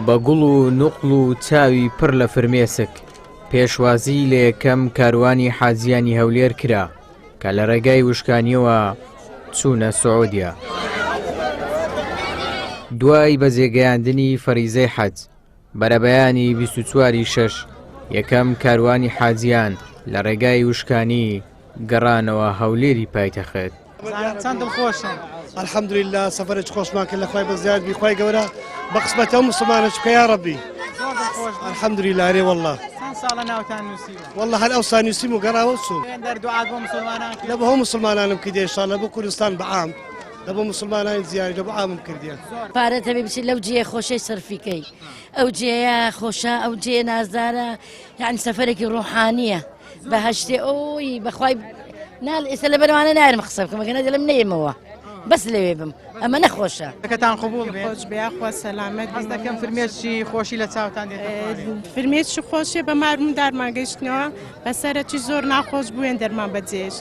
بە گوڵ و نوقڵ و چاوی پڕ لە فرمێسک پێشوازی لە یەکەم کاروانی حاجیانی هەولێر کرا کە لە ڕێگای وشکانیەوە چوونە سعودیە. دوای بەجێگەیاندنی فەریزەی حەج بەرەبەیانی 24 ی شەش یەکەم کاروانی حاجیان لە ڕێگای وشکانی گەڕانەوە هەولێری پایتەخت. چەند دڵخۆشن؟ الحمدللە سەفەرێکی خۆشمان کرد لە خوای بەزیاد بی خوای گەورە بە قسمەتە ئەو مسلمانە چکە یا ڕەبی الحمدللە ئەرێ واللە چەند ساڵە ناوتان نووسیوە؟ واللە هەر ئەوسا نووسیم و گەڕاوە و چووم. دەر دوعات بۆ مسلمانان کرد؟ لە بۆ هەموو مسلمانانم کردیە ان شاء اللە بۆ کوردستان بە عام لە بۆ مسلمانانی زیاری لە بۆ عامم کردیە. پارەت هەبێ بچی لەو جێیە خۆشەی سەرفی کەی ئەو جێیە خۆشە ئەو جێیە نازدارە یعنی سەفەرێکی ڕۆحانیە بەهەشتێ ئۆی بەخوای نا ئێستا لەبەرەوانە نارم قسە بکەم ئەگەر دەڵێم نەیەمەوە بەس لەوێ بم ئەمە نەخۆشە. کەتان قبوڵ بێ. خۆش بێ یاخوا سەلامەت حەز دەکەم فرمێسکی خۆشی لە چاوتان دێتە خوارێ. فرمێسکی خۆشیە بە مار مندارمان گەیشتنەوە بەسەرەکی زۆر ناخۆش بووێن دەرمان بەجێشت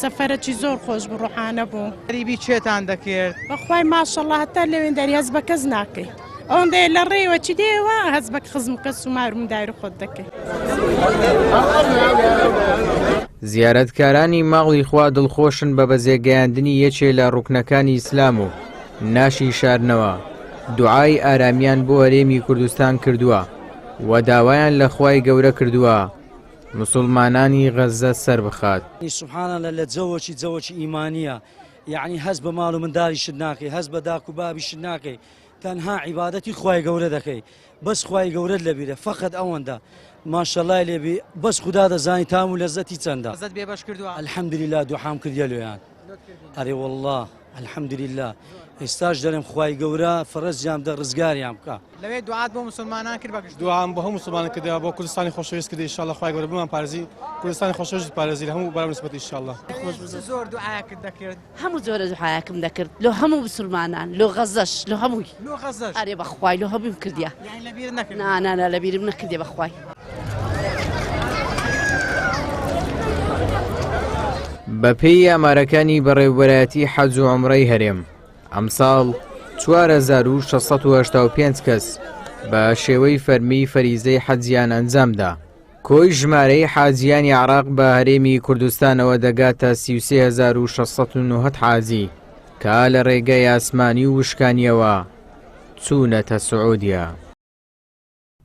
سەفەرەکی زۆر خۆش بوو ڕۆحانە بوو. غەریبی چێتان دەکرد؟ بەخوای ماشەڵا هەتا لەوێن دەری هەست بە کەس ناکەی. ئەوەندەیە لە ڕێوە چی دێوە هەست بە خزم و کەس و مار و منداری خۆت دەکەی. زیارەتکارانی ماڵی خوا دڵخۆشن بە بەجێگەیاندنی یەکێ لە ڕوکنەکانی ئیسلام و ناشی شارنەوە دوعای ئارامیان بۆ هەرێمی کوردستان کردووە و داوایان لە خوای گەورە کردووە مسوڵمانانی غەززە سەربخات. سبحان اللە لە جەوەکی جەوەکی ئیمانیە یەعنی هەست بە ماڵ و منداریشت ناکەی هەست بە داک و بابیشت ناکەی تەنها عیبادەتی خوای گەورە دەکەی بەس خوای گەورەت لەبیرە فەقەت ئەوەندە ماشەڵای لێبی بەس خودا دەزانی تام و لەزەتی چەندە لەزەت بێبەش کردووە الحمدلله دوحام کردیە لۆیان ئەرێ والله الحمدلله ئێستاش دەرم خوای گەورە فەرەجیان بدە ڕزگاریان بکە لەوێ دوعات بۆ مسلمانان کرد بەگشت دوعام بۆ هەموو مسلمانان کردەوە بۆ کوردستانی خۆشەویست کردی ان شاء الله خوای گەورە بمان پارێزی کوردستانی خۆشەویست پارێزی لە هەموو بەرامبەر نسبەت ان شاء الله زۆر دوعاکت دەکرد هەموو جۆرە دوعایەکم دەکرد لۆ هەموو مسوڵمانان لۆ غەزەش لۆ هەمووی لۆ غەزەش ئەرێ بەخوای لۆ هەموویم کردیە یانی لەبیرت نەکردیە نا نا نا لەبیرم نەکردیە بەخوای. بەپێی ئامارەکانی بەڕێوەبەرایەتی حەج و عومرەی هەرێم، ئەمساڵ 4685 کەس بە شێوەی فەرمی فەریزەی حەجیان ئەنجامدا. کۆی ژمارەی حاجیانی عێراق بە هەرێمی کوردستانەوە دەگاتە 33690 حاجی کە لە ڕێگەی ئاسمانی و وشکانیەوە چوونەتە سعودیە.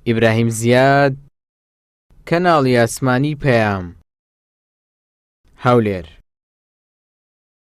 ئیبراهیم زیاد، کەناڵی ئاسمانی پەیام، هەولێر.